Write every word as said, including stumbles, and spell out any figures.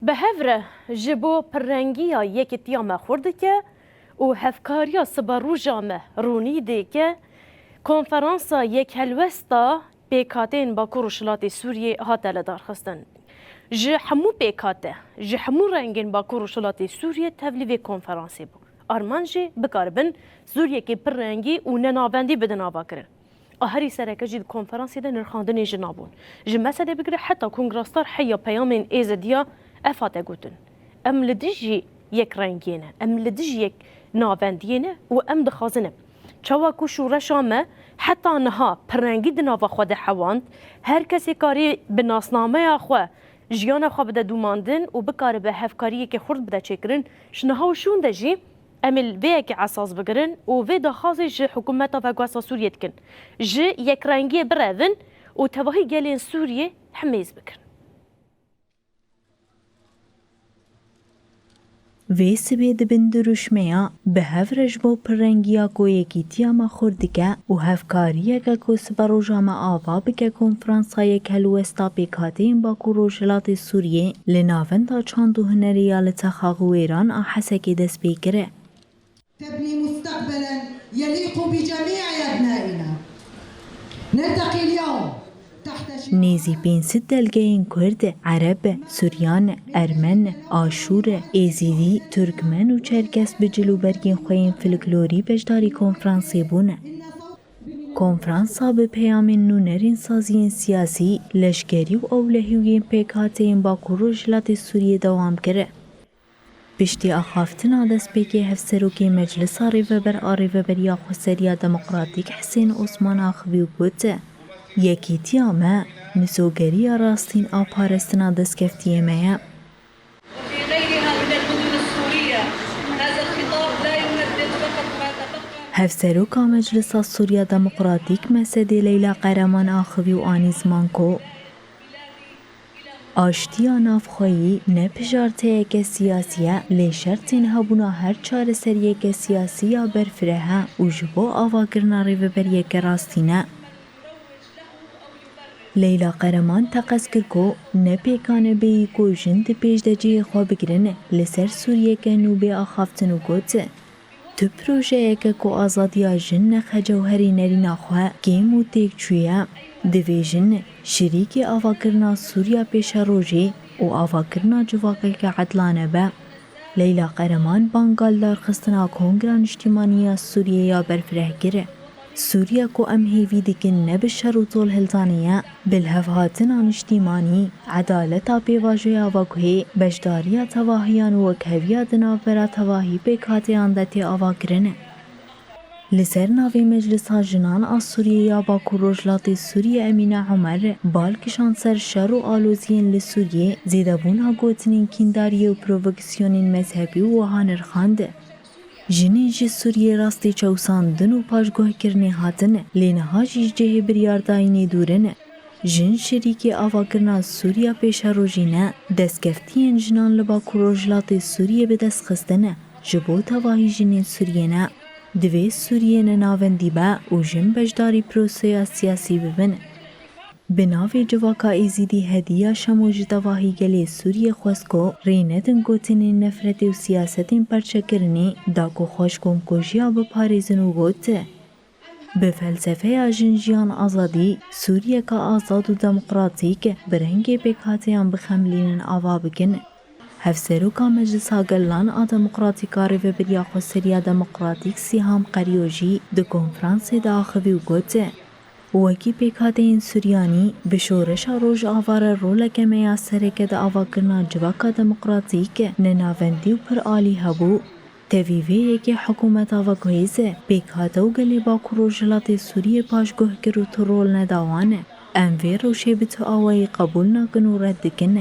Bi hev re ji bo pirrengiya yekîtiya me xurt dike û hevkariya siberoja me ronî dike, konferansa yekhelwesta pêkhateyên Bakur Rojhilatê Sûriyê hate lidarxistin. Ji hemû pêkhate, ji hemû rengên Bakur Rojhilatê Sûriyê tevlî vê konferansê bû. Armanc jî bikaribin Sûriyekê pirrengî û nenavendî bidin avakirin. A herî sereke jî di konferansê de nirxandinê jina bûn. Ji mesedê bigire heta kongrastar heya peyamên Êzidiya ev hate gotin. Em li dijî yekrengiyê ne, em li dijî yek navendiyê ne û em dixwazin e. Çawa ku şoreşa me heta niha pirrengî di nava xwe de hewand, her kesê karî bi nasnameya xwe jiyana xwe bide dûmandin û bikaribe hevkariyeke xurt bide çêkirin, ji niha û şûn de jî em ê li vê yekê esas bigirin û vê daxwazê ji hikûmeta veguhesta Sûriyê dikin. Ji yekrengiyê birevin û tevahî gelên Sûriyê himêz bikin. Vê sibê di bin dirûşmeya bi hev re ji bo pirrengiya ku yekîtiya me xurt dike û hevkariyeke ku siberoja me ava bike konferansa yekhelwesta pêkhateyên Bakur Rojhilatê Sûriyê li Navenda Çand û Hunerê ya li Texax û Wêran a Hesekê dest pê kir. تبني مستقبلا يليق بجميع أبنائنا. نلتقي اليوم تحت شعار Nêzî pênc sed delgeyên Kurd, Ereb, Suryan, Ermen, Aşûr, Êzîdî, Turkmen û Çerkes bi cil û bergên xwe yên folklorî beşdarî konferansê bûne. Konferansa bi peyamên nûnerên saziyên siyasî, leşkerî û ewlehî û yên pêkhateyên Bakur Rojhilatê Sûriyê dewam kir. Piştî axaftina destpêkê Hevserokê Meclisa Rêveber a Rêveberiya Xweseriya Demokratîk Hisên Osman axivî û got, Yekîtiya me misogerîya rastîn a parastina destkeftiyê me ye. وفي غيرها من المدن السورية، هذا الخطاب لا يمثل فقط ما تبقى. Hevseroka Meclisa Sûriya Demokratîk Mesedê Leyla Qereman axivî û anî ziman ku Aştiya navxweyî ne pijarteyeke siyasî ye, lê şertên hebûna her çareseriyeke siyasî ya berfireh e û ji bo avakirina rêveberiyeke rastîn e. Leyla Qereman teqez kir ku ne pêkan e bêyî ku jin di pêş de cihê xwe bigirin li ser Sûriyeke nû bê axaftin û got, Tu projeyeke ku azadiya jin nexe cewherî nerîna xwe kêm û têk çûye, divê jin şirîkê avakirina Sûriya pêşerojê û avakirina civakeke edlane be. Leyla Qereman banga lidarxistina Kongra Niştîmanî ya Sûriyê ya berfireh kir. Sûriya ku em hêvî dikin ne bi şer û tolhildanê ye, bi lihevhatina niştîmanî, edaleta pêvajoya veguhê, beşdariya tevahiyan û wekheviya di navbera tevahî pêkhateyan de tê avakirin. Li ser navê Meclisa Jinan a Sûriyê ya Bakur Rojhilatê Sûriyê Emîne Omer bal kişand ser şer û aloziyên li Sûriyê, zêdebûna gotinên kîndariyê û provokasyonên mezhebî û wiha nirxand, Jinên ji Sûriyê rastî çewsandin û paşguhkirinê hatin, lê niha jî ji cihê biryardayînê dûr in. Jin şirîkê avakirina Sûriya pêşerojê ne, destkeftiyên jinan li Bakur Rojhilatê Sûriyê bi dest xistin ji bo tevahî jinên Sûriyê ne. Divê Sûriye nenavendî be û jin beşdarî proseya siyasî bibin. Bi navê civaka Êzîdî Hediya Şemo ji tevahî gelê Sûriyê xwest ku rê nedin gotinên nefretê û siyasetên perçekirinê, da ku xwe ji komkujiya biparêzin û got, Bi felsefeya jin jiyan azadî, Sûriyeka azad û demokratîk bi rengê pêkhateyan bixemilînin ava bikin. Hevseroka Meclisa Gelan a Demokratîk a Rêveberiya Xweseriya Demokratîk Sîham Qeriyo jî di konferansê de axivî û got, Wekî pêkhateyên Suryanî, bi şoreşa Rojava re roleke me ya sereke di avakirina civaka demokratîk, nenavendî û piralî hebû. Tevî vê yekê hikûmeta veguhêz, pêkhate û gelê Bakur Rojhilatê Sûriyê paşguh kir û tu rol neda wan. Em vê rewşê bi tu awayî qebûl nakin û red dikin.